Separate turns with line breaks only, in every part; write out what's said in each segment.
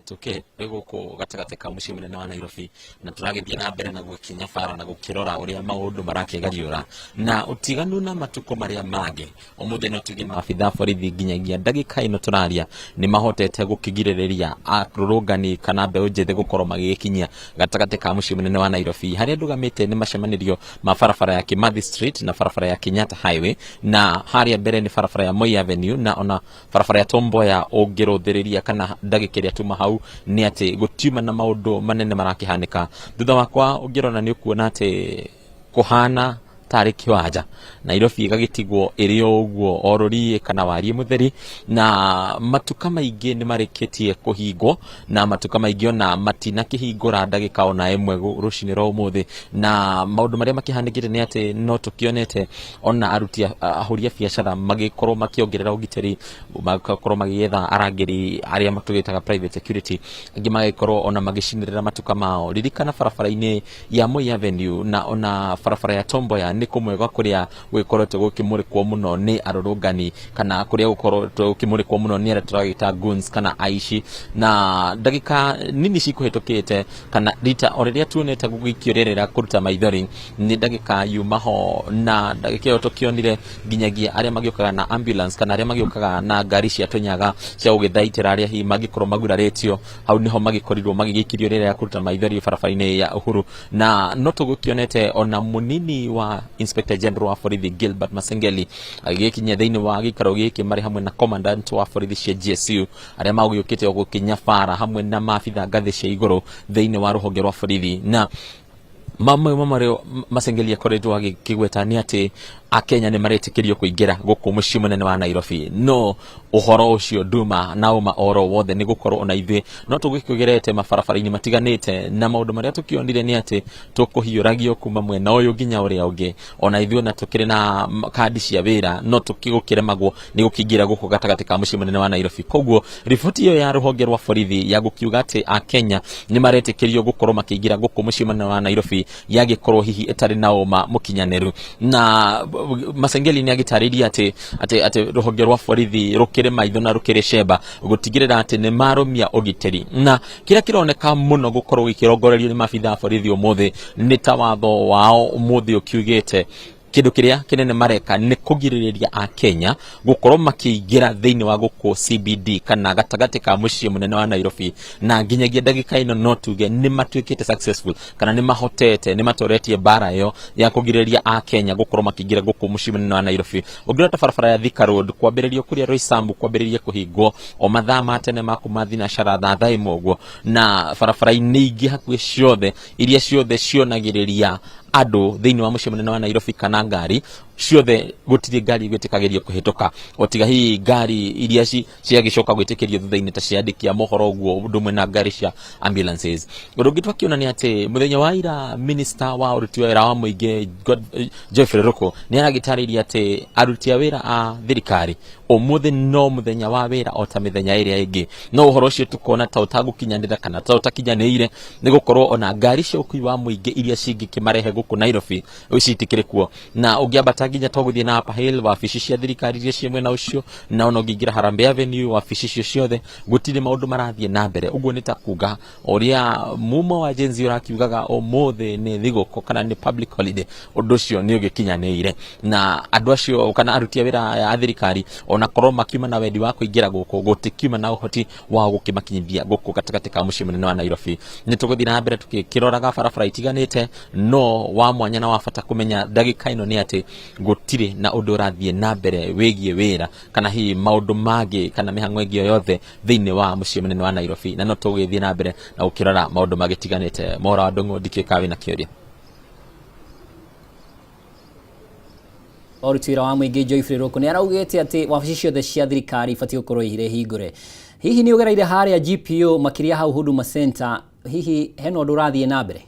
Tũkĩrĩ gũkũ gatagatĩ ka mũciĩ mũnene wa Nairobi na tũragĩthiĩ na mbere na gũkinya bara na gũkĩrora ũrĩa maũndũ marakĩgariũra na ũtiganu na matukũ marĩa mangĩ. Ũmũthĩ no tuge maabitha a borithi nginyagia ndagĩka ĩno tũraria nĩ mahotete gũkĩgirĩrĩria arũrũngani kana mbeũ njĩthĩ gũkorwo magĩgĩkinyia gatagatĩ ka mũciĩ mũnene wa Nairobi. Harĩa ndũgamĩte nĩ macemanĩrio ma barabara ya Kimathi Street na barabara ya Kenyatta Highway, na harĩa mbere nĩ barabara ya Moi Avenue na ona barabara ya Tom Mboya. Ũngĩrũthĩrĩria kana ndagĩka ĩrĩa tuma hau nĩ atĩ gũtiuma na maũndũ manene marakĩhanĩka. Thutha wakwa ũngĩrora nĩ ũkuona atĩ kũhana tarĩ kĩwanja, Nairobi ĩgagĩtigwo ĩrĩ o ũguo o rũriĩ kana wariĩ mũtheri, na matuka maingĩ nĩ marĩkĩtie kũhingwo na matuka maingĩ ona matinakĩhingũra ndagĩka ona ĩmwe rũcinĩ rwa ũmũthĩ. Na maũndũ marĩa makĩhanĩkĩte nĩ atĩ no tũkĩonete ona aruti ahũri a biacara magĩkorwo makĩongerera ũgitĩri, magakorwo magĩetha arangĩri arĩa tũgĩtaga private security, angĩ magagĩkorwo ona magĩcinĩrĩra matuka mao. Ririkana barabara-inĩ ya Moi Avenue na ona barabara ya Tom Mboya nĩ kũmwe gwa kũrĩa gũgĩkoretwo gũkĩmũrĩkwo mũno nĩ arũrũngani kana kũrĩa gũkoretwo gũkĩmũrĩkwo mũno nĩ arĩa tũragĩta goons kana aici. Na ndagĩka nini cikũhĩtũkĩte kana rita o rĩrĩa tuonete gũgĩikio rĩera rĩa kũruta maithori nĩ ndagĩka yuma ho, na ndagĩka ĩyo tũkĩonire nginyagia arĩa magĩũkaga na ambulance kana arĩa magĩũkaga na ngari cia tũnyaga cia gũgĩthaitĩra arĩa hihi mangĩkorwo magurarĩtio, hau nĩho magĩkorirwo magĩgĩikĩrio rĩera rĩa kũruta maithori barabara-inĩ ya Uhuru. Na no tũgũkĩonete ona mũnini wa Inspector General wa borithi Gilbert Masengeli agĩgĩkinyia thĩinĩ wa gĩikaro gĩkĩ marĩ hamwe na commandant wa borithi cia GSU arĩa magũgĩũkĩte o gũkinya bara hamwe na maabitha ngathĩ cia igũrũ thĩinĩ wa rũhonge rwa borithi. Na mamwe ma marĩa Masengeli akoretwo agĩkĩgweta nĩ atĩ Akenya nĩ maretĩkĩrio kũingĩra gũkũ mũciĩ mũnene wa Nairobi, no ũhoro ũcio nduma na ũma oro wothe, nĩ gũkorwo ona ithuĩ no tũgĩkĩgerete mabarabara-inĩ matiganĩte na maũndũ marĩa tũkĩonire nĩ atĩ tũkũhiũragio kuma mwena ũyũ nginya ũrĩa ũngĩ. Ona ithuĩ ona tũkĩrĩ na kandi cia wĩra no tũkĩgũkĩremagwo nĩ gũkĩingĩra gũkũ gatagatĩ ka mũciĩ mũnene wa Nairobi. Koguo riboti ĩyo ya rũhonge rwa borithi ya gũkiuga atĩ Akenya nĩ maretĩkĩrio gũkorwo makĩingĩra gũkũ mũciĩ mũnene wa Nairobi yagĩkorwo hihi ĩtarĩ na ũma mũkinyanĩru. Na Masengeli nĩ agĩtarĩirie atĩ rũhonge rwa borithi rũkĩrĩ maitho na rũkĩrĩ cemba gũtigĩrĩra atĩ nĩ marũmia ũgitĩri. Na kĩrĩa kĩroneka mũno gũkorwo gĩkĩrongorerio nĩ maabitha a borithi ũmũthĩ nĩ ta watho wao ũmũthĩ ũkiugĩte kĩndũ kĩrĩa kĩnene mareka nĩ kũgirĩrĩria Akenya gũkorwo makĩingĩra thĩinĩ wa gũkũ CBD kana gatagatĩ ka mũciĩ mũnene wa Nairobi, na nginyagia ndagĩka ĩno no tuge nĩ matuĩkĩte successful kana nĩ mahotete, nĩ matoretie mbara ĩyo ya kũgirĩrĩria Akenya gũkorwo makĩingĩra gũkũ mũciĩ mũnene wa Nairobi. Ũngĩrora ta barabara ya Thika Road kwambĩrĩrio kũrĩa Roysambu kwambĩrĩria kũhingwo o mathaa ma tene ma kuma thinacara thaa 1 ũguo, na barabara-inĩ ingĩ hakuhĩ ciothe iria ciothe cionagĩrĩria andũ thĩinĩ wa mũciĩ mũnene wa Nairobi kana ngari ciothe, gũtirĩ ngari gwĩtĩkagĩrio kũhĩtũka o tiga hihi ngari iria ciagĩcoka gwĩtĩkĩrio thutha-inĩ ta cia andĩki a mohoro ũguo, ũndũ ũmwe na ngari cia ambulances. Ũndũ ũngĩ twakĩona nĩ atĩ mũthenya wa ira minister wa ũruti wa wĩra wa mũingĩ Geoffrey Ruku nĩ aragĩtarĩirie atĩ aruti a wĩra a thirikari ũmũthĩ no mũthenya wa wĩra o ta mĩthenya ĩrĩa ĩngĩ, no ũhoro ũcio tũkona ta ũtagũkinyanĩra kana ta ũtakinyanĩire, nĩ gũkorwo ona ngari cia ũkui wa mũingĩ iria cingĩkĩmarehe gũkũ Nairobi citikĩrĩ kuo. Na ũngĩambata nginya to gũthiĩ na Upper Hill, wabici cia thirikari iria ciĩ mwena ũcio, na ona ũngĩingĩra Harambee Avenue, wabici icio ciothe gũtirĩ maũndũ marathiĩ na mbere. Ũguo nĩ ta kuga ũrĩa mumo wa Gen Z ũrakiugaga ũmũthĩ nĩ thigũkũ kana nĩ public holiday, ũndũ ũcio nĩ ũgĩkinyanĩire na andũ acio kana aruti a wĩra a thirikari ona korwo makiuma na wendi wa kũingĩra gũkũ, gũtikiuma na ũhoti wa gũkĩmakinyithia gũkũ gatagatĩ ka mũciĩ mũnene wa Nairobi. Nĩ tũgũthiĩ na mbere tũkĩroraga barabara itiganĩte, no wa mwanya na wa bata kũmenya ndagĩka ĩno nĩ atĩ gũtirĩ na ũndũ ũrathiĩ na mbere wĩgiĩ wĩra kana hihi maũndũ mangĩ kana mĩhang'o ĩngĩ o yothe thĩinĩ wa mũciĩ mũnene wa Nairobi, na no tũgĩthiĩ na mbere na gũkĩrora maũndũ magĩtiganĩte. Mohoro wa Ndũng'ũ, ndikĩũĩ kana wĩna kĩũria.
Ũruti wĩra wa mũingĩ Geoffrey Ruku nĩ araugĩte atĩ wabici ciothe cia thirikari ibatiĩ gũkorwo irĩ hingũre. Hihi nĩ ũgereire harĩa GPO makĩria hau Huduma Center, hihi hena ũndũ ũrathiĩ na mbere?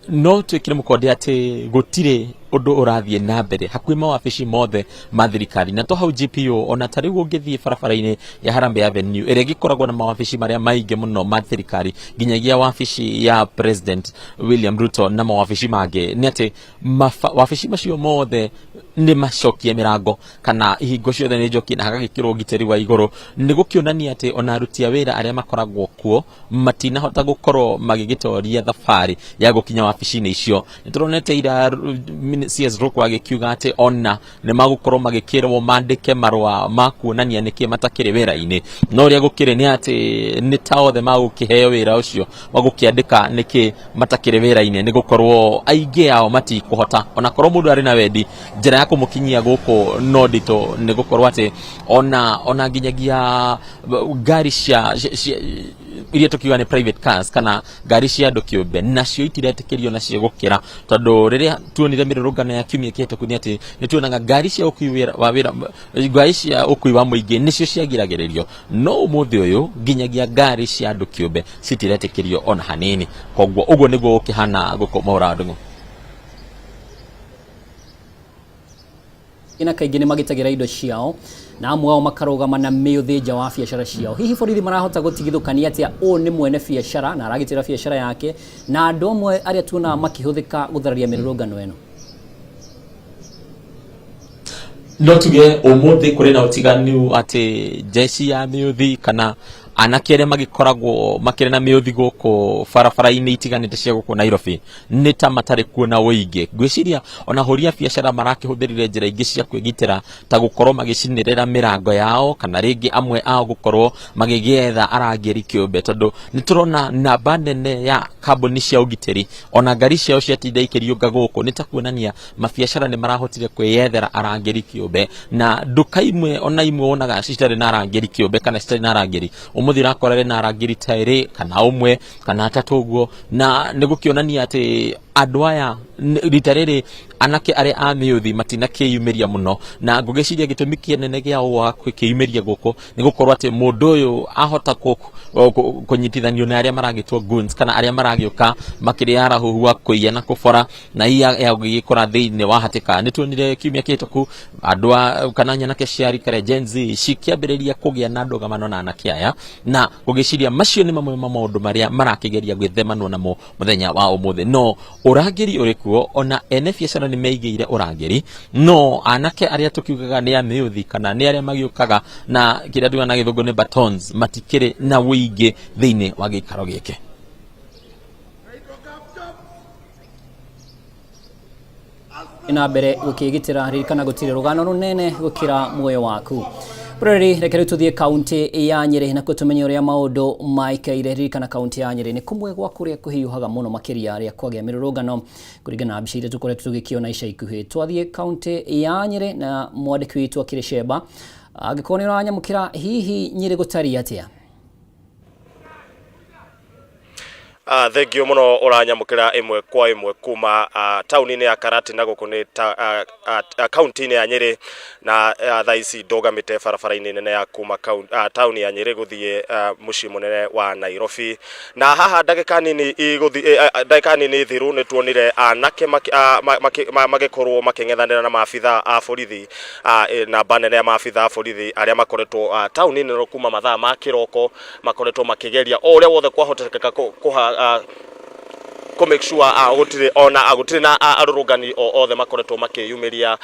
No twĩkĩre mũkonde atĩ gũtirĩ ũndũ Ũndũ ũrathiĩ na mbere hakuhĩ mawabici mothe ma thirikari, na to hau GPO, ona ta rĩu ũngĩthiĩ barabara-inĩ ya Harambee Avenue ĩrĩa ĩgĩkoragwo na mawabici marĩa maingĩ mũno ma thirikari, nginyagia wabici ya President William Ruto na mawabici mangĩ, nĩ atĩ wabici macio mothe nĩ macokie mĩrango kana ihingo ciothe nĩ njokie na hagagĩkĩrwo ũgitĩri wa igũrũ, nĩ gũkĩonania atĩ ona aruti a wĩra arĩa makoragwo kuo matinahota gũkorwo magĩgĩtoria thabarĩ ya gũkinya wabici-inĩ icio. Nĩ tũronete ira CS Ruku agĩkiuga atĩ ona nĩ magũkorwo magĩkĩrwo mandĩke marũa ma kuonania nĩkĩ matakĩrĩ wĩra-inĩ, no ũrĩa gũkĩrĩ nĩ atĩ nĩ ta othe magũkĩheo wĩra ũcio wa gũkĩandĩka nĩkĩ matakĩrĩ wĩra-inĩ, nĩ gũkorwo aingĩ ao matikũhota. Ona korwo mũndũ arĩ na wendi, njĩra ya kũmũkinyia gũkũ no nditũ, nĩ gũkorwo atĩ ona nginyagia ngari cia iria tũkiuga nĩ private cars kana ngari cia andũ kĩũmbe, nacio itiretĩkĩrio nacio gũkĩra, tondũ rĩrĩa tuonire mĩrũrũngano ya kiumia kĩhĩtũku nĩ atĩ nĩ tuonaga ngari cia ũkui wa wĩra, ngari cia ũkui wa mũingĩ nĩcio ciagiragĩrĩrio, no ũmũthĩ ũyũ nginyagia ngari cia andũ kĩũmbe citiretĩkĩrio ona hanini. Koguo ũguo nĩguo gũkĩhana gũkũ Mohoro Ndung'u.
Na kaingĩ nĩ magitagĩra indo ciao na amwe ao makarũgama na mĩũthĩ nja wa biacara ciao. Hihi borithi marahota gũtigithũkania atĩa ũũ nĩ mwene biacara na aragitĩra biacara yake na andũ amwe arĩa tuonaga makĩhũthĩka gũthararia mĩrũrũngano ĩno?
No tuge ũmũthĩ kũrĩ na ũtiganu atĩ jeshi ya mĩũthi kana anake arĩa magĩkoragwo makĩrĩ na mĩũthi gũkũ barabara-inĩ itiganĩte cia gũkũ Nairobi nĩ ta matarĩ kuo na ũingĩ. Ngwĩciria ona ahũri a biacara marakĩhũthĩrire njĩra ingĩ cia kwĩgitĩra, ta gũkorwo magĩcinĩrĩra mĩrango yao, kana rĩngĩ amwe ao gũkorwo magĩgĩetha arangĩri kĩũmbe, tondũ nĩ tũrona namba nene ya kambuni cia ũgitĩri ona ngari ciao ciatinda ikĩriũnga gũkũ, nĩ ta kuonania mabiacara nĩ marahotire kwĩyethera arangĩri kĩũmbe. Na nduka imwe ona imwe wonaga citarĩ na arangĩri kĩũmbe kana citarĩ na arangĩri, ũmũthĩ ũrakora ĩrĩ na arangĩri ta ĩrĩ kana ũmwe kana atatũ ũguo, na nĩ gũkĩonania atĩ andũ aya rita rĩrĩ anake arĩa a mĩũthi matinakĩyumĩria mũno. Na ngũgĩciria gĩtũmi kĩnene gĩa ũũ kwĩyumĩria gũkũ nĩ gũkorwo atĩ mũndũ ũyũ ahota kũnyitithanio na arĩa maragĩtwo goons kana arĩa maragĩũka makĩrĩ arahuhu wa kũiya na kũbora na iya ya gũgĩkora thĩinĩ wa hatĩka. Nĩ tuonire kiumia kĩhĩtũku andũ a kana nyanake cia rika rĩa Gen Z cikĩambĩrĩria kũgĩa na ndũgamano na anake aya, na gũgĩciria macio nĩ mamwe ma maũndũ marĩa marakĩgeria gwĩthemanwo namo mũthenya wa ũmũthĩ. No ũrangĩri ũrĩ kuo, ona ene biacara nĩ meigĩire ũrangĩri, no anake arĩa tũkiugaga nĩ a mĩũthi kana nĩ arĩa magĩũkaga na kĩrĩa tugaga na Gĩthũngũ nĩ batons matikĩrĩ na ũingĩ thĩinĩ wa gĩikaro gĩkĩ.
Na mbere gũkĩgitĩra, ririkana gũtirĩ rũgano rũnene gũkĩra muoyo waku. Rĩrĩ, reke rĩu tũthiĩ kaunti ya Nyĩrĩ nakuo tũmenye ũrĩa maũndũ maikaire. Ririkana kaunti ya Nyĩrĩ nĩ kũmwe gwa kũrĩa kũhiũhaga mũno makĩria rĩa kwagĩa mĩrũrũngano, kũringana na mbica iria tũkoretwo tũgĩkĩona ica ikuhĩ. Twathiĩ kaunti ya Nyĩrĩ na mwandĩki witũ akĩrĩ Sheba, angĩkorwo nĩ ũranyamũkĩra, hihi Nyĩrĩ gũtariĩ atĩa?
Thengiũ mũno ũranyamũkĩra ĩmwe kwa ĩmwe kuma taũni-inĩ ya Karatina gũkũ nĩ kaunti-inĩ ya Nyĩrĩ, na thaa ici ndũgamĩte barabara-inĩ nene ya kuma taũni ya Nyĩrĩ gũthiĩ mũciĩ mũnene wa Nairobi. Na haha ndagĩka nini igũthiĩ, ndagĩka nini thiru nĩ tuonire anake magĩkorwo makĩng'ethanĩra na maabitha a borithi, namba nene ya maabitha a borithi arĩa makoretwo taũni-inĩ ĩno kuma mathaa ma kĩroko, makoretwo makigeria o ũrĩa wothe kwahotekeka kũ make sure gũtirĩ ona gũtirĩ na arũrũngani o othe makoretwo makĩyumĩria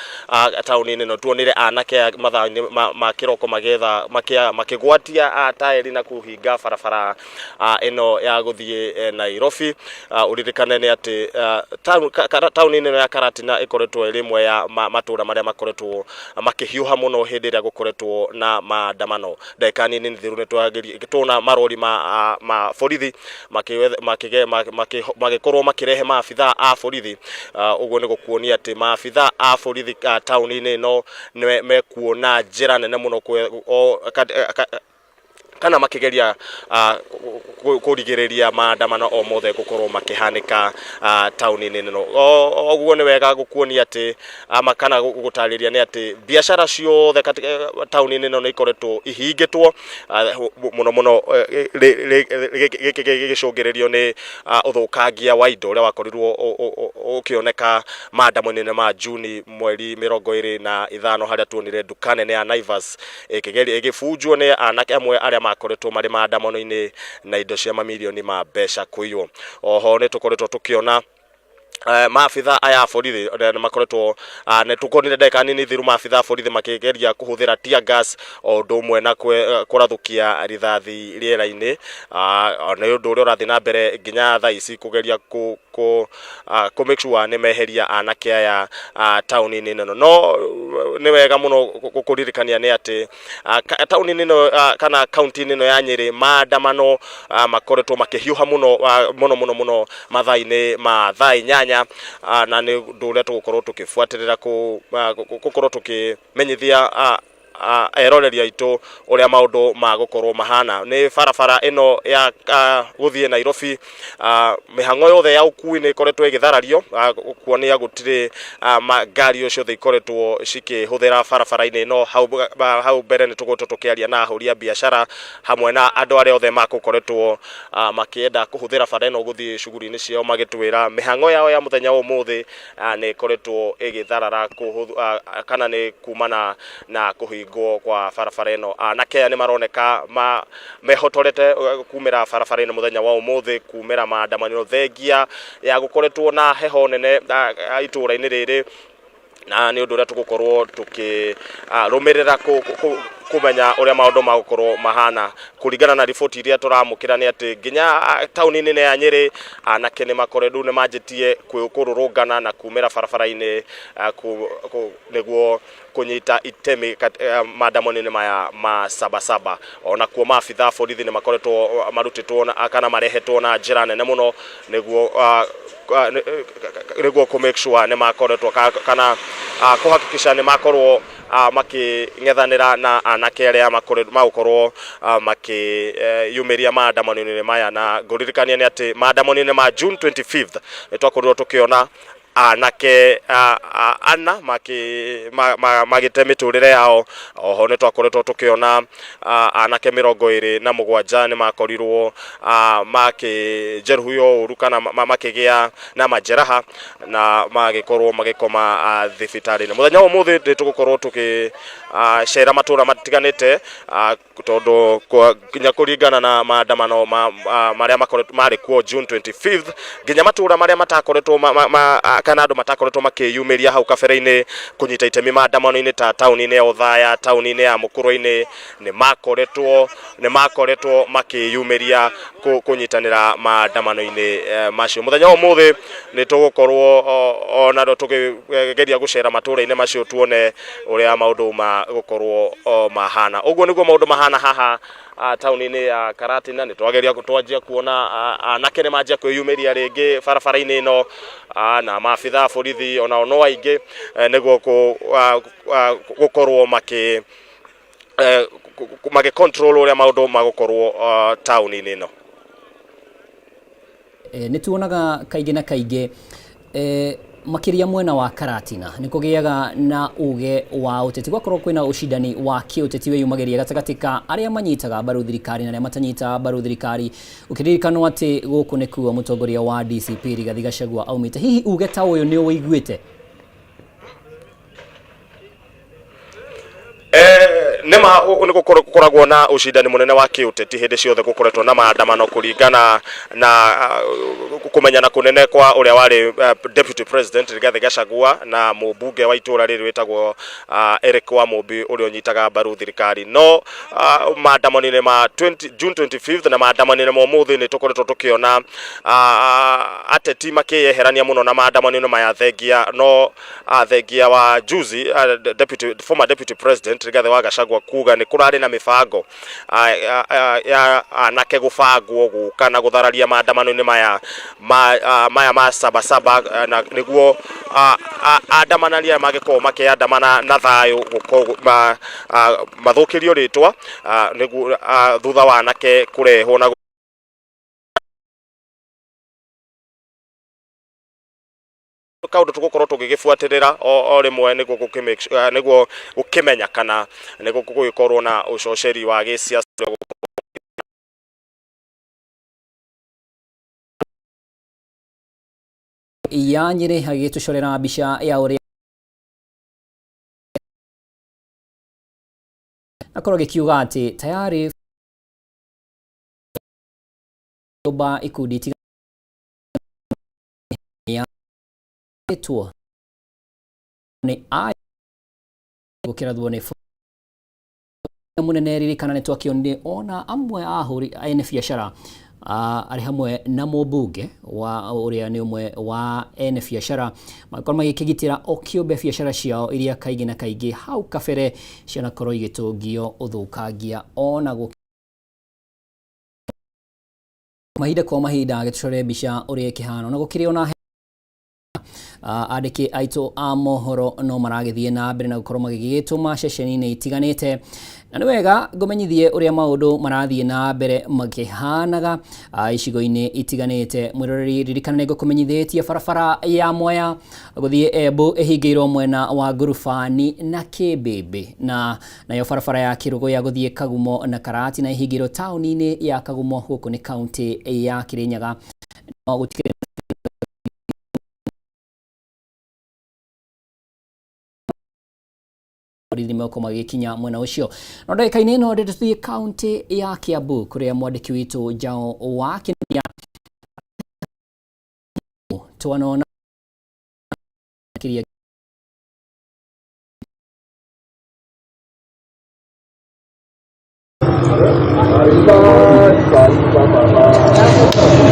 taũni-inĩ ĩno. Tuonire anake aya mathaa-inĩ ma kĩroko magĩetha makĩgwatia taĩri na kũhinga barabara ĩno ya gũthiĩ Nairobi. Ũririkane nĩ atĩ taũni-inĩ ĩno ya Karatina ĩkoretwo ĩrĩ ĩmwe ya matũra marĩa makoretwo makĩhiũha mũno hĩndĩ ĩrĩa gũkoretwo na maandamano. Ndagĩka nini thiru nĩ tuona marori ma borithi magĩkorwo makĩrehe maabitha a borithi. Ũguo nĩ gũkuonia atĩ maabitha a borithi taũni-inĩ ĩno mekuo na njĩra nene mũno. Kana makigeria kurigiriria maandamano o mothe gukorwo makihanika tauni-inĩ ĩno. Oguo nĩ wega gũkuonia atĩ ama kana gũtarĩria nĩ atĩ biacara ciothe katika tauni-inĩ ĩno nĩ ikoretwo ihingĩtwo mũno mũno, gĩkĩ gĩgĩcũngĩrĩrio nĩ ũthũkangia wa indo ũrĩa wakorirwo ũkĩoneka maandamano-inĩ ma Juni mweri 25, harĩa tuonire nduka nene ya Naivas ĩkĩgeria ĩgĩbunjwo nĩ anake amwe arĩa makoretwo marĩ maandamano-inĩ na indo cia mamirioni ma mbeca kũiywo. Oho nĩ tũkoretwo tũkĩona maabitha aya a borithi nĩ makoretwo, nĩ tũkonire ndagĩka nini thiru maabitha a borithi makĩgeria kũhũthĩra tear gas o ũndũ ũmwe na kũrathũkia rithathi rĩera-inĩ. Nĩ ũndũ ũrĩa ũrathiĩ na mbere nginya thaa ici kũgeria kũ make sure nĩ meheria anake aya taũni-inĩ ĩno. No nĩ wega mũno gũkũririkania nĩ atĩ taũni-inĩ ĩno kana kaunti-inĩ ĩno ya Nyĩrĩ, maandamano makoretwo makĩhiũha mũno mũno mũno mũno mathaa-inĩ ma thaa 8, na nĩ ũndũ ũrĩa tũgũkorwo tũkĩbuatĩrĩra gũkorwo tũkĩmenyithia eroreri aitũ ũrĩa maũndũ magũkorwo mahana. Nĩ barabara ĩno ya gũthiĩ Nairobi, mĩhang'o yothe ya ũkui nĩ ĩkoretwo ĩgĩtharario, kuonia gũtirĩ ngari o ciothe ikoretwo cikĩhũthĩra barabara-inĩ ĩno. Hau mbere nĩ tũkoretwo tũkĩaria na ahũri a biacara hamwe na andũ arĩa othe magũkoretwo makĩenda kũhũthĩra bara ĩno gũthiĩ cuguri-inĩ ciao, magĩtwĩra mĩhang'o yao ya mũthenya wa ũmũthĩ nĩ ĩkoretwo ĩgĩtharara kana nĩ kumana na kũhingwo kwa barabara ĩno. Anake aya nĩ maroneka mehotorete kumĩra barabara-inĩ mũthenya wa ũmũthĩ kumĩra maandamano, thengia ya gũkoretwo na heho nene itũũra-inĩ rĩrĩ, na nĩ ũndũ ũrĩa tũgũkorwo tũkĩrũmĩrĩra kũmenya ũrĩa maũndũ magũkorwo mahana. Kũringana na riboti iria tũramũkĩra nĩ atĩ nginya taũni nene ya Nyĩrĩ anake nĩ makoretwo nĩ manjĩtie kũrũrũngana na kumĩra barabara-inĩ nĩguo kũnyita itemi maandamano-inĩ maya ma Sabasaba. Ona kuo maabitha a borithi nĩ makoretwo marutĩtwo kana marehetwo na njĩra nene mũno nĩguo kũ make sure nĩ makoretwo kana kũhakikisha nĩ makorwo makĩng'ethanĩra na anake arĩa magũkorwo makĩyumĩria maandamano-inĩ maya. Na ngũririkania nĩ atĩ maandamano-inĩ ma June 25th nĩ twakorirwo tũkĩona anake ana magĩte mĩtũrĩre yao. Oho nĩ twakoretwo tũkĩona anake 27 nĩ makorirwo makĩjeruhio ũru kana makĩgĩa na majeraha na magĩkorwo magĩkoma thibitarĩ-inĩ. Mũthenya wa ũmũthĩ nĩ tũgũkorwo tũgĩcera matũra matiganĩte, tondũ nginya kũringana na maandamano marĩa makoretwo marĩ kuo June 25th, nginya matũra marĩa matakoretwo kana andũ matakoretwo makĩyumĩria hau kabere-inĩ kũnyita itemi maandamano-inĩ ta taũni-inĩ ya Othaya, taũni-inĩ ya Mũkũrwe-inĩ, nĩ makoretwo makĩyumĩria kũnyitanĩra maandamano-inĩ macio. Mũthenya wa ũmũthĩ nĩ tũgũkorwo ona tũkĩgeria gũcera matũra-inĩ macio tuone ũrĩa maũndũ ma gũkorwo mahana. Ũguo nĩguo maũndũ mahana haha taũni-inĩ ya Karatina. Nĩ twageria twanjia kuona anake nĩ manjia kwĩyumĩria rĩngĩ barabara-inĩ ĩno, na maabitha a borithi onao no aingĩ nĩguo gũkorwo magĩ control ũrĩa maũndũ magũkorwo taũni-inĩ ĩno.
Nĩ tuonaga kaingĩ na kaingĩ, makĩria mwena wa Karatina, nĩ kũgĩaga na uge wa ũteti, gwakorwo kwĩna ũcindani wa kĩũteti wĩyumagĩria gatagatĩ ka arĩa manyitaga mbaru thirikari na arĩa matanyitaga mbaru thirikari, ũkĩririkanwo atĩ gũkũ nĩkuo mũtongoria wa DCP Rigathi Gachagua aumĩte. Hihi uge ta ũyũ nĩ ũwĩiguĩte?
Nĩma nĩ gũkoragwo na ũcindani mũnene wa kĩũteti hĩndĩ ciothe gũkoretwo na maandamano, kũringana na kũmenyana kũnene kwa ũrĩa warĩ deputy president Rigathi Gachagua na mũmbunge wa itũra rĩrĩ wĩtagwo Eric Wamũmbi, ũrĩa ũnyitaga mbaru thirikari. No maandamano-inĩ ma 20, June 25th na maandamano-inĩ ma ũmũthĩ nĩ tũkoretwo tũkĩona ateti makĩyeherania mũno na maandamano-inĩ maya, thengia no thengia wa juzi former deputy president Rigathi wa Gachagua. Gachagua kuga nĩ kũrarĩ na mĩbango ya anake gũbangwo gũka na gũthararia maandamano-inĩ maya ma maya ma Sabasaba na nĩguo andamanani aya mangĩkorwo makĩandamana na thayũ gũkorwo mathũkĩrio rĩtwa nĩguo thutha wa anake kũrehwo na kaundu tugukorwo tugigibuatirira o rimwe niguo niguo gukimenya kana niguo gũgĩkorwo na ũcoceri wa gĩsiasa.
Ya Nyĩrĩ agĩgĩtũcorera mbica ya ũrĩa akorwo gĩkiuga atĩ tayari nyũmba ikundi itiganĩtwo nĩ gũkĩrathwo nĩ mũnene. Ririkana nĩ twakĩonire ona amwe a ahũri ene biacara arĩ hamwe na mũmbunge wa ũrĩa nĩ ũmwe wa ene biacara makorwo magĩkĩgitĩra o kĩũmbe biacara ciao iria kaingĩ na kaingĩ hau kabere cianakorwo igĩtũngio ũthũkangia ona mahinda kwa mahinda. Agĩtũcorere mbica ũrĩa ĩkĩhana na gũkĩrĩ ona andĩki aitũ a mohoro no maragĩthiĩ na mbere na gũkorwo magĩgĩtũma ceceni-inĩ itiganĩte, na nĩ wega ngũmenyithie ũrĩa maũndũ marathiĩ na mbere makĩhanaga icigo-inĩ itiganĩte. Mwĩroreri, ririkana nĩ ngũkũmenyithĩtie barabara ya Mwea gũthiĩ Embu ĩhingĩirwo mwena wa Ngurubani na Kĩmbĩmbĩ, na nayo barabara ya Kĩrũgũya gũthiĩ Kagumo na Karatina ĩhingĩirwo taũni-inĩ ya Kagumo, gũkũ nĩ kaunti ya Kĩrĩnyaga. No gũtikĩrĩ borithi megũkorwo magĩkinya mwena ũcio. No ndagĩka-inĩ ĩno ndĩ tũthiĩ kaunti ya Kiambu kũrĩa mwandĩki witũ Njao wa Kĩnuthia twanona kĩrĩa.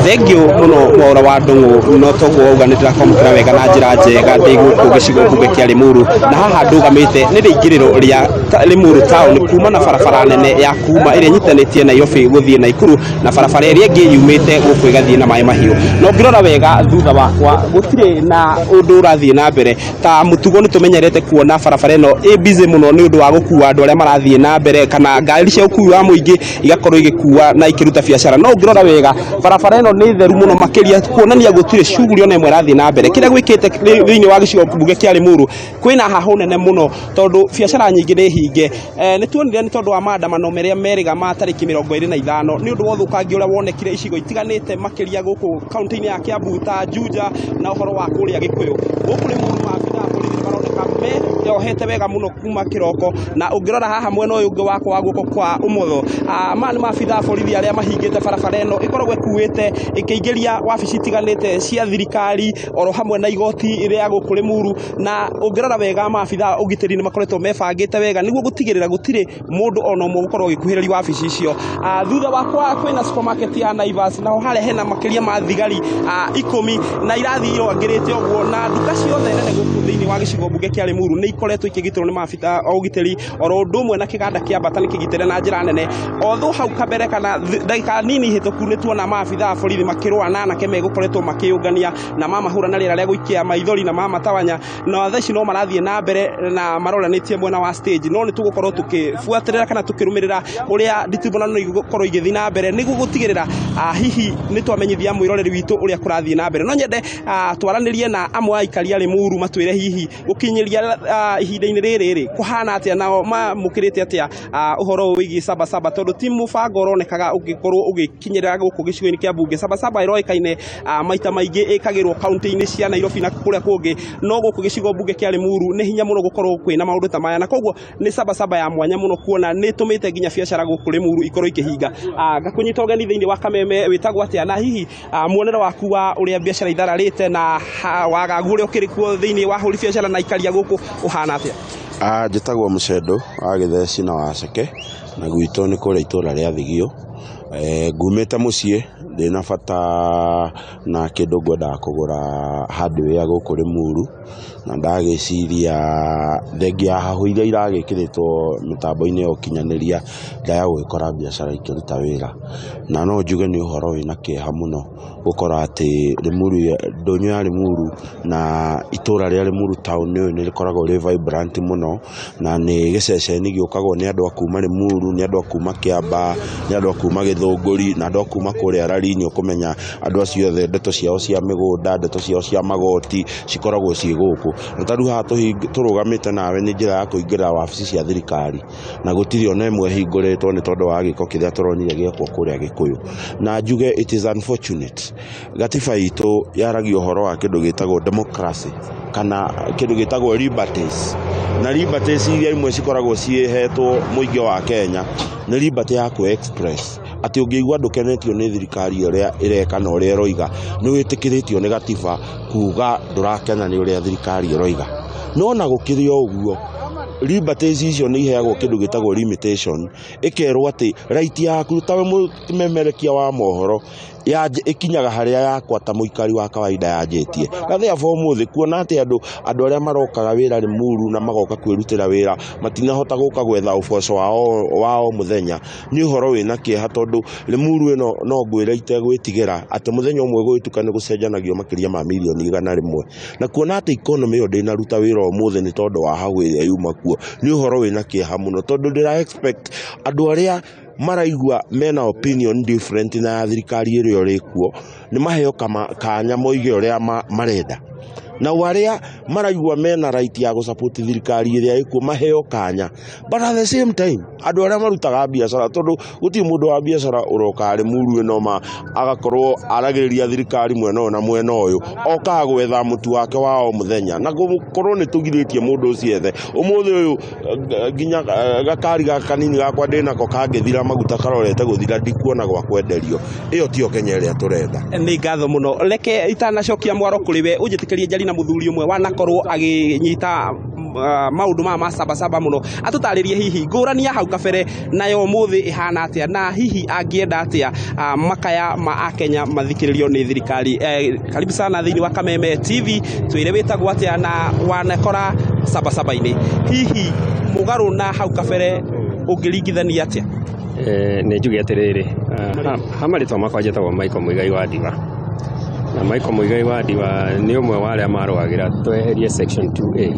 Thengiũ mũno Mwaũra wa Ndũng'ũ. No toguo wauga, nĩ ndĩrakwamũkĩra wega na njĩra njega ndĩ gũkũ gĩcigo mbunge kĩa Limuru, na haha ndũgamĩte nĩ rĩingĩrĩro rĩa Limuru town kuma na barabara nene ya kuma ĩrĩa ĩnyitanĩtie Nairobi gũthiĩ Naikuru na barabara ĩrĩa ĩngĩ yumĩte gũkũ ĩgathiĩ na maĩ mahiũ. Na ũngĩrora wega thutha wakwa, gũtirĩ na ũndũ ũrathiĩ na mbere ta mũtugo. Nĩ tũmenyerete kuona barabara ĩno ĩ busy mũno nĩ ũndũ wa gũkua andũ arĩa marathiĩ na mbere kana ngari cia ũkui wa mũingĩ igakorwo igĩkua na ikĩruta biacara. No ũngĩrora wega, barabara ĩno nĩ theru mũno makĩria, kuonania gũtirĩ shughuli ona ĩmwe ĩrathiĩ na mbere. Kĩrĩa gwĩkĩte thĩinĩ wa gĩcigo mbunge kĩa Limuru, kwĩna hahũ nene mũno tondũ biacara nyingĩ nĩ hinge. Nĩ tuonire nĩ tondũ wa maandamano marĩa merĩga ma tarĩki 25, nĩ ũndũ wa ũthũkangia ũrĩa wonekire icigo itiganĩte, makĩria gũkũ kaunti-inĩ ya Kiambu ta Juja na ũhoro wa kũrĩa Gĩkũyũ. Gũkũ Limuru maabithaa a borithi nĩ maroneka meyohete wega mũno kuma kĩroko, na ũngĩrora haha mwena ũyũ ũngĩ wakwa wa guoko kwa ũmotho, maya nĩ maabithaa a borithi arĩa mahingĩte barabara ĩno ĩkoragwo ĩkuĩte ĩkĩingĩria wabici itiganĩte cia thirikari oro hamwe na igoti rĩa gũkũ Limuru. Na ũngĩrora wega, maabithaa a ũgitĩri nĩ makoretwo mebangĩte wega nĩguo gũtigĩrĩra gũtirĩ mũndũ ona ũmwe ũgũkorwo agĩkuhĩrĩria wabici icio. Thutha wakwa kwĩna supermarket ya Naivas, naho harĩa hena makĩria ma thigari 10 na irathiĩ irangĩrĩte ũguo, na nduka ciothe nene gũkũ thĩinĩ wa gĩcigo mbunge kĩa Limuru nĩ ikoretwo ikĩgitĩrwo nĩ maabithaa a ũgitĩri, oro ũndũ ũmwe na kĩganda kĩa Bata nĩ kĩgitĩre na njĩra nene. Although hau kabere kana ndagĩka nini hĩtũku nĩ tuona maabithaa a borithi makĩrũa na anake megũkoretwo makĩyũngania na mamahũra na rĩera rĩa gũikia maithori na mamatawanya, na thaa ici no marathiĩ na mbere na maroranĩtie mwena wa stage. No nĩ tũgũkorwo tũkĩbuatĩrĩra kana tũkĩrũmĩrĩra ũrĩa nditimũrano igũkorwo igĩthiĩ na mbere nĩguo gũtigĩrĩra hihi nĩ twamenyithia mwĩroreri witũ ũrĩa kũrathiĩ na mbere. No nyende twaranĩrie na amwe a aikari a Limuru matwĩre hihi gũkinyĩria ihinda-inĩ rĩrĩ rĩ kũhana atĩa, nao mamũkĩrĩte atĩa ũhoro ũyũ wĩgiĩ Sabasaba, tondũ ti mũbango ũronekaga ũgĩkorwo ũgĩkinyĩrĩra gũkũ gĩcigo-inĩ kĩa mbunge. Sabasaba ĩroĩkaine maita maingĩ ĩkagĩrwo kaunti-inĩ cia Nairobi na kũrĩa kũngĩ, no gũkũ gĩcigo mbunge kĩa Limuru nĩ hinya mũno gũkorwo kwĩna maũndũ ta maya, na koguo nĩ Sabasaba ya mwanya mũno kuona nĩ ĩtũmĩte nginya biacara gũkũ Limuru ikorwo ikĩhinga. Ngakũnyita ũgeni thĩinĩ wa kameme. Wĩtagwo atĩa, na hihi muonere waku wa ũrĩa biacara ithararĩte na wagagu ũrĩa ũkĩrĩ kuo thĩinĩ wa hũri biacara na aikaria gũkũ ũhana atĩa?
Njĩtagwo Mũcendo wa Gĩtheci na Waceke. Na gwitũ nĩ kũrĩa itũra rĩa Thigio. Ngumĩte mũciĩ ndĩna bata na kĩndũ ngwendaga kũgũra hardware gũkũ Limuru, na ndagĩciria thengia ya hahũ iria iragĩkĩrĩtwo mĩtambo-inĩ ya ũkinyanĩria ndaya gũgĩkora biacara ikĩruta wĩra. Na no njuge nĩ ũhoro wĩna kĩeha mũno gũkora atĩ Limuru, ndũnyũ ya Limuru na itũra rĩa Limuru town nĩ rĩkoragwo rĩ vibrant mũno, na nĩ gĩceceni gĩũkagwo nĩ andũ a kuma Limuru, nĩ andũ a kuma Kĩambaa, nĩ andũ a kuma Gĩthũngũri, na andũ a kuma kũrĩa Rari. Nĩ ũkũmenya andũ acio othe ndeto ciao cia mĩgũnda, ndeto ciao cia magoti cikoragwo ciĩ gũkũ. Na ta rĩu haha tũrũgamĩte nawe nĩ njĩra ya kũingĩra wabici cia thirikari, na gũtirĩ ona ĩmwe ĩhingũrĩtwo nĩ tondũ wa gĩko kĩrĩa tũronire gĩekwo kũrĩa Gĩkũyũ. Na njuge it is unfortunate, gatiba itũ yaragia ũhoro wa kĩndũ gĩtagwo democracy kana kĩndũ gĩtagwo liberties, na liberties iria imwe cikoragwo cihetwo mũingĩ wa Kenya nĩ liberty ya kũ express atĩ ũngĩigua ndũkenetio nĩ thirikari ũrĩa ĩreka na ũrĩa ĩroiga, nĩ wĩtĩkĩrĩtio nĩ gatiba kuga ndũrakena nĩ ũrĩa thirikari ĩroiga. No na gũkĩrĩ o ũguo, liberties icio nĩ iheagwo kĩndũ gĩtagwo limitation, ĩkerwo atĩ right yaku tawe mũmemerekia wa mohoro ĩkinyaga harĩa yakwa ta mũikari wa kawaida yanjĩtie. Na therefore ũmũthĩ kuona atĩ andũ arĩa marokaga wĩra Limuru na magoka kwĩrutĩra wĩra matinahota gũka gwetha ũboco wao wa o mũthenya, nĩ ũhoro wĩna kĩeha, tondũ Limuru ĩno no ngwĩre itegwĩtigĩra atĩ mũthenya ũmwe gũgĩtuka nĩ gũcenjanagio makĩria ma mirioni 100. Na kuona atĩ economy ĩyo ndĩnaruta wĩra ũmũthĩ nĩ tondũ wa hau ĩrĩa yuma kuo, nĩ ũhoro wĩna kĩeha mũno, tondũ ndĩra expect andũ arĩa maraigua mena opinion different na ya thirikari ĩrĩa ĩrĩ kuo nĩ maheo kanya moige ũrĩa marenda, na arĩa maraigua mena right ya gũ-support thirikari ĩrĩa ĩkuo maheo kanya. But at the same time, andũ arĩa marutaga biacara, tondũ gũtirĩ mũndũ wa biacara ũroka Limuru ĩno ma agakorwo aragĩrĩria thirikari mwena ũyũ na mwena ũyũ, okaga gwetha mũtu wake wa o mũthenya, na gũkorwo nĩ tũgirĩtie mũndũ ũcio ethe. Ũmũthĩ ũyũ nginya gakari gaka kanini gakwa ndĩnako kangĩthira maguta karorete gũthira, ndikuona gwa kwenderio. Ĩyo tiyo Kenya ĩrĩa tũrenda.
Nĩ ngatho mũno. Reke itanacokia mwaro kũrĩ we, ũnjĩtĩkĩrie njari na mũthuri ũmwe wanakorwo agĩnyita maũndũ maya ma sabasaba mũno, atũtarĩrie hihi ngũrani ya hau kabere nayo ũmũthĩ ĩhana atĩa, na hihi angĩenda atĩa makaya ma akenya mathikĩrĩrio nĩ thirikari. Karibu sana thĩinĩ wa Kameme TV. Twĩre wĩtagwo atĩa na wanakora sabasaba-inĩ hihi mũgarũ na hau kabere ũngĩringithania atĩa?
Nĩ njuge atĩrĩrĩ, ha marĩtwa makwa njĩtagwo Michael Muigai wa Ndiwa, na Michael Muigai wa Ndiwa nĩ ũmwe wa arĩa marũagĩra tweherie section 2A.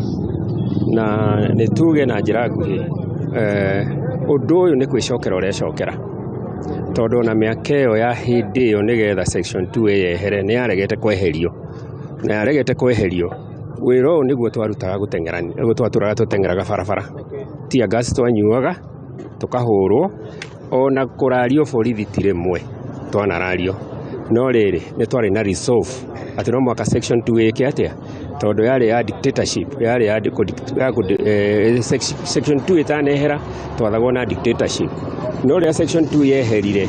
Na nĩ tuge na njĩra nguhĩ, ũndũ ũyũ nĩ kwĩcokera ũrecokera, tondũ ona mĩaka ĩyo ya hĩndĩ ĩyo nĩgetha section 2A yehere nĩ yaregete kweherio, na yaregete kweherio, wĩra ũyũ nĩguo twarutaga gũteng'erania, twatũraga tũteng'eraga barabara, tear gas twanyuaga, tũkahũrwo, ona kũrario borithi ti rĩmwe twanarario. No rĩrĩ, nĩ twarĩ na resolve atĩ no mũhaka section 2 ĩke atĩa, tondũ yarĩ ya dictatorship, yarĩ ya, ya section 2 ĩtanehera twathagwo na dictatorship. No rĩrĩa section 2 yeherire,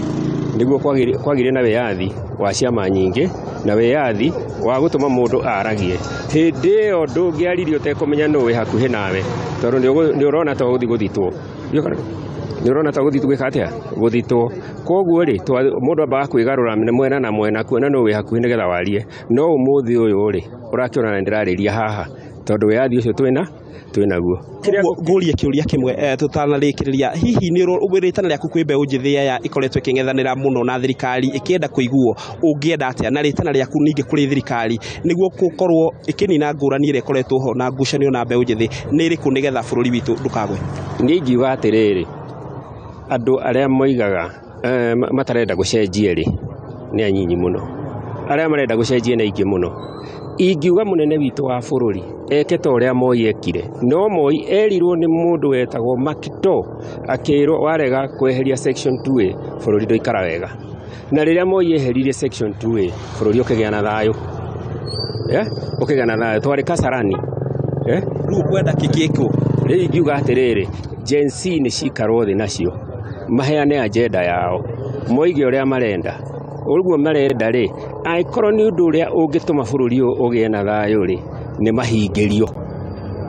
nĩguo kwagĩire na wĩyathi wa ciama nyingĩ na wĩyathi wa gũtũma mũndũ aragie. Hĩndĩ ĩyo ndũngĩaririe ũtekũmenya nũ wĩ hakuhĩ nawe, tondũ nĩ ũrona ta ũgũthiĩ gũthitwo, nĩ ũrona ta gũthiĩ gwĩka atĩa, gũthitwo. Koguo rĩ, mũndũ ambaga kwĩgarũra mwena na mwena kuona nũ wĩ hakuhĩ nĩgetha warie. No ũmũthĩ ũyũ rĩ, ũrakĩona na ndĩrarĩria haha tondũ wĩyathi ũcio twĩnaguo.
Ngũrie kĩũria kĩmwe tũtanarĩkĩrĩria. Hihi nĩ rĩtana rĩaku kwĩ mbeũ njĩthĩ aya ĩkoretwo ĩkĩng'ethanĩra mũno na thirikari ĩkĩenda kũiguo, ũngĩenda atĩa? Na rĩtana rĩaku ningĩ kũrĩ thirikari nĩguo gũkorwo ĩkĩnina ngũrani ĩrĩa ĩkoretwo ho na ngucanio na mbeũ njĩthĩ nĩ ĩrĩkũ, nĩgetha bũrũri witũ ndũkagwe?
Niĩ ingiuga atĩrĩrĩ, andũ arĩa moigaga matarenda gũcenjia rĩ, nĩ anyinyi mũno, arĩa marenda gũcenjia nĩ aingĩ mũno. Ingiuga mũnene witũ wa bũrũri eke ta ũrĩa Moi ekire. No Moi erirwo nĩ mũndũ wetagwo Makito, akĩrwo warega kweheria section 2A bũrũri ndũikara wega. Na rĩrĩa Moi eheririe section 2A, bũrũri ũkĩgĩa na thayũ, ũkĩgĩa na thayũ, twarĩ Kasarani.
Rĩu ũkwenda kĩkĩkwo?
Rĩu ingiuga atĩrĩrĩ, Gen Z nĩ cikarwo thĩ nacio, maheane agenda yao, moige ũrĩa marenda. Ũguo marenda rĩ, angĩkorwo nĩ ũndũ ũrĩa ũngĩtũma bũrũri ũyũ ũgĩe na thayũ rĩ, nĩ mahingĩrio.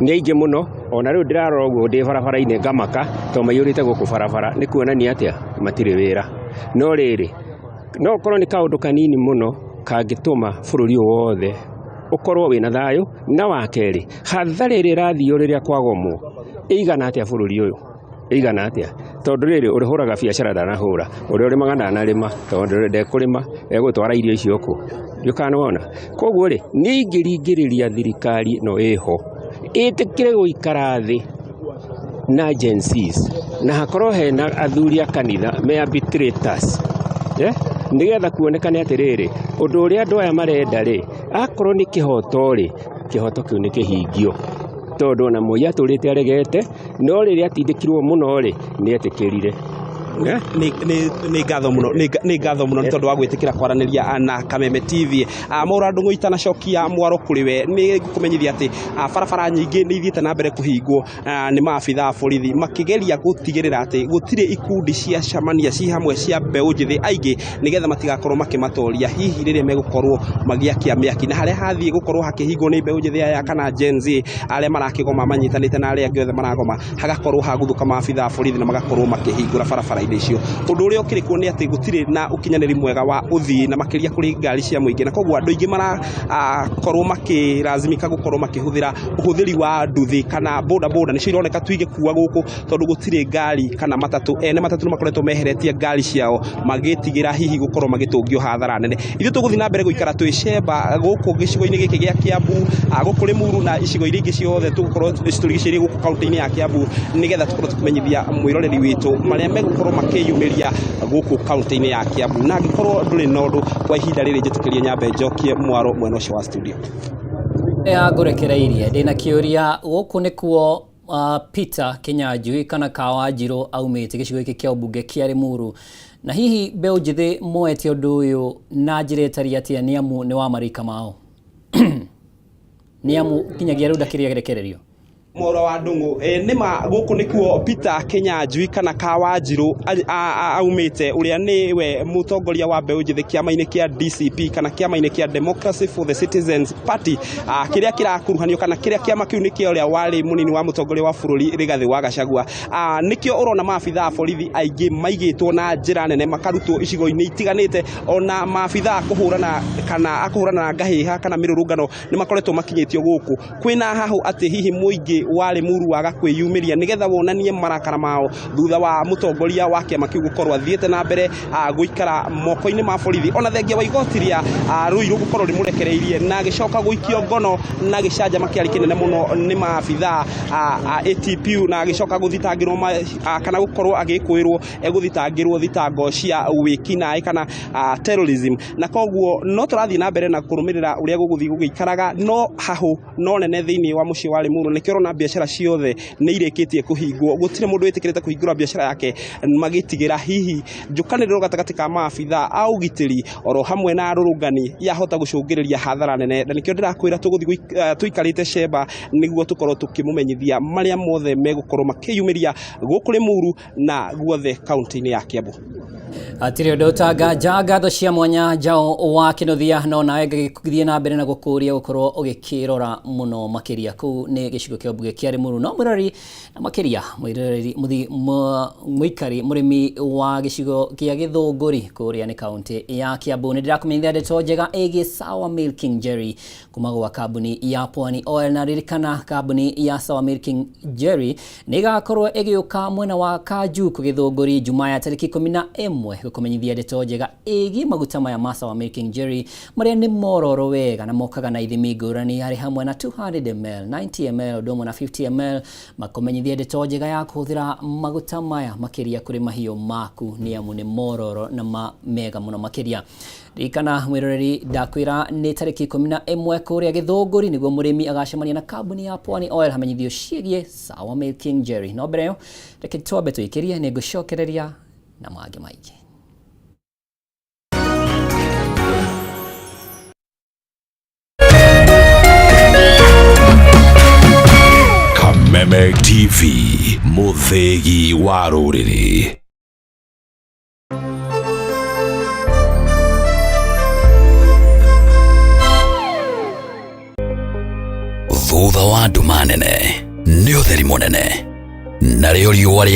Nĩ aingĩ mũno, ona rĩu ndĩrarora ũguo ndĩ barabara-inĩ ngamaka tondũ maiyũrĩte gũkũ barabara, nĩ kuonania atĩa? Matirĩ wĩra. No rĩrĩ, no ũkorwo nĩ kaũndũ kanini mũno kangĩtũma bũrũri ũyũ wothe ũkorwo wĩna thayũ. Na wa kerĩ, hathara ĩrĩa ĩrathio rĩrĩa kwagomwo ĩigana atĩa bũrũri ũyũ? Ĩigana atĩa? Tondũ rĩrĩ, ũrĩa ũhũraga biacara ndanahũra, ũrĩa ũrĩmaga ndanarĩma, tondũ ndekũrĩma, egũtwara irio icio kũ? Ndiũĩ kana nĩwona? Koguo rĩ, niĩ ingĩringĩrĩria thirikari ĩno ĩho, ĩtĩkĩre gũikara thĩ na Gen Zs, na hakorwo hena athuri a kanitha me arbitrators, nĩgetha kuonekane atĩrĩrĩ, ũndũ ũrĩa andũ aya marenda rĩ, akorwo nĩ kĩhoto rĩ, kĩhoto kĩu nĩ kĩhingio. Tondũ ona Moi atũrĩte aregete, no rĩrĩa atindĩkirwo mũno rĩ, nĩ etĩkĩrire.
Nĩ ngatho mũno, nĩ ngatho mũno nĩ tondũ wa gwĩtĩkĩra kwaranĩria na Kameme TV. Mwaura Ndung'u, itanacokia mwaro kũrĩ we, nĩ ngũkũmenyithia atĩ barabara nyingĩ nĩ ithiĩte na mbere kũhingwo nĩ maabitha a borithi makĩgeria gũtigĩrĩra atĩ gũtirĩ ikundi cia camania ci hamwe cia mbeũ njĩthĩ aingĩ, nĩgetha matigakorwo makĩmatoria hihi rĩrĩa megũkorwo magĩakia mĩaki. Na harĩa hathiĩ gũkorwo hakĩhingwo nĩ mbeũ njĩthĩ aya kana Gen Z arĩa marakĩgoma manyitanĩte na arĩa angĩ othe maragoma, hagakorwo hagũthũka maabitha a borithi na magakorwo makĩhingũra barabara-inĩ icio. Ũndũ ũrĩa ũkĩrĩ kuo nĩ atĩ gũtirĩ na ũkinyanĩri mwega wa ũthii, na makĩria kũrĩ ngari cia mũingĩ, na koguo andũ aingĩ marakorwo makĩrazimika gũkorwo makĩhũthĩra ũhũthĩri wa nduthi kana boda boda, nĩcio ironeka tu igĩkua gũkũ tondũ gũtirĩ ngari kana matatũ. Ene matatũ nĩ makoretwo meheretie ngari ciao magĩtigĩra hihi gũkorwo magĩtũngio hathara nene. Ithuĩ tũgũthiĩ na mbere gũikara twĩcemba gũkũ gĩcigo-inĩ gĩkĩ gĩa Kiambu, gũkũ Limuru na icigo iria ingĩ ciothe tũgũkorwo citũrigicĩirie gũkũ kaunti-inĩ ya Kiambu, nĩgetha tũkorwo tũkĩmenyithia mwĩroreri witũ marĩa megũkorwo makĩyumĩria gũkũ kaunti-inĩ ya Kiambu. Na angĩkorwo ndũrĩ na ũndũ kwa ihinda rĩrĩ, njĩtĩkĩrie nyambe njokie mwaro mwena ũcio wa studio.
Ya ngũrekereirie ndĩna kĩũria gũkũ nĩkuo Peter Kinyanjui kana Kawanjirũ aumĩte gĩcigo gĩkĩ kĩa ũmbunge kĩa Limuru, na hihi mbeũ njĩthĩ moete ũndũ ũyũ na njĩra ĩtariĩ atĩa, nĩ amu nĩ wa marika mao, nĩ amu nginyagia rĩu ndakĩrĩ arekererio?
Mwaura wa Ndung'u, nĩma gũkũ nĩkuo Peter Kinyanjui kana Kawanjirũ aumĩte, ũrĩa nĩwe mũtongoria wa mbeũ njĩthĩ kĩama-inĩ kĩa DCP kana kĩama-inĩ kĩa Democracy for the Citizens Party, kĩrĩa kĩrakuruhanio kana kĩrĩa kĩama kĩu nĩ kĩa ũrĩa warĩ mũnini wa mũtongoria wa bũrũri Rigathĩ wa Gachagua. Nĩkĩo ũrona maabitha a borithi aingĩ maigĩtwo na njĩra nene, makarutwo icigo-inĩ itiganĩte, ona maabitha a kũhũrana kana a kũhũrana na ngahĩha kana mĩrũrũngano nĩ makoretwo makinyĩtio gũkũ. Kwĩna hahũ atĩ hihi mũingĩ wa Limuru waga kwĩyumĩria nĩgetha wonanie marakara mao thutha wa mũtongoria wa kĩama kĩu gũkorwo athiĩte na mbere gũikara moko-inĩ ma borithi, ona thengia wa igoti rĩa Ruiru gũkorwo rĩmũrekereirie na agĩcoka gũikio ngono na gĩcanjama kĩarĩ kĩnene mũno nĩ maabitha a ATPU, na agĩcoka gũthitangĩrwo kana gũkorwo agĩkũĩrwo egũthitangĩrwo thitango cia wĩkinaĩ kana terrorism. Na koguo no tũrathiĩ na mbere na kũrũmĩrĩra ũrĩa gũgũthiĩ gũgĩikaraga, no hahũ no nene thĩinĩ wa mũciĩ wa Limuru. Nĩkĩo ũrona biacara ciothe nĩ irĩkĩtie kũhingwo, gũtirĩ mũndũ wĩtĩkĩrĩte kũhingũra biacara yake magĩtigĩra hihi njũkanĩrĩro gatagatĩ ka maabitha a ũgitĩri oro hamwe na arũrũngani yahota gũcũngĩrĩria hathara nene. Na nĩkĩo ndĩrakwĩra tũgũthiĩ tũikarĩte cemba nĩguo tũkorwo tũkĩmũmenyithia marĩa mothe megũkorwo makĩyumĩria gũkũ Limuru na guothe kaunti-inĩ ya Kiambu.
Hatirĩ ũndũ ũtanganja, ngatho cia mwanya Njao wa Kĩnuthia, no nawe ngagĩthiĩ na mbere na gũkũria gũkorwo ũgĩkĩrora mũno makĩria kũu nĩ gĩcigo kĩa mbunge kĩa Limuru. No mwĩroreri na makĩria mwĩroreri mũikari mũrĩmi wa gĩcigo kĩa Gĩthũngũri kũrĩa nĩ kaunti ya Kiambu, nĩ ndĩrakũmenyithia ndeto njega ĩgiĩ Sour Milk King Jerry kuma gwa kambuni ya Pwani Oil. Na ririkana kambuni ya Sour Milk King Jerry nĩ ĩgakorwo ĩgĩũka mwena wa Kanjuku Gĩthũngũri Jumaa ya tarĩki 11 gũkũmenyithia ndeto njega ĩgiĩ maguta maya ma Sour Milk King Jerry marĩa nĩ mororo wega na mokaga na ithimi ngũrani harĩ hamwe na 200 ml, 90 ml ũndũ ũmwe na 50 ml, makũmenyithia ndeto njega ya kũhũthĩra maguta maya makĩria kũrĩ mahiũ maku, nĩ amu nĩ mororo na ma mega mũno makĩria. Ririkana mwĩroreri, ndakwĩra nĩ tarĩki 11 kũrĩa Gĩthũngũri nĩguo mũrĩmi agacemania na kambuni ya Pwani Oil hamenyithio ciĩgiĩ Sour Milk King Jerry. No mbere ĩyo reke twambe tũikĩrie, nĩ ngũcokereria na mangĩ maingĩ.
Kameme TV, mũthĩgi wa rũrĩrĩ. Thutha wa nduma. Njĩra nene nĩ ũtheri mũnene, narĩo riũa rĩa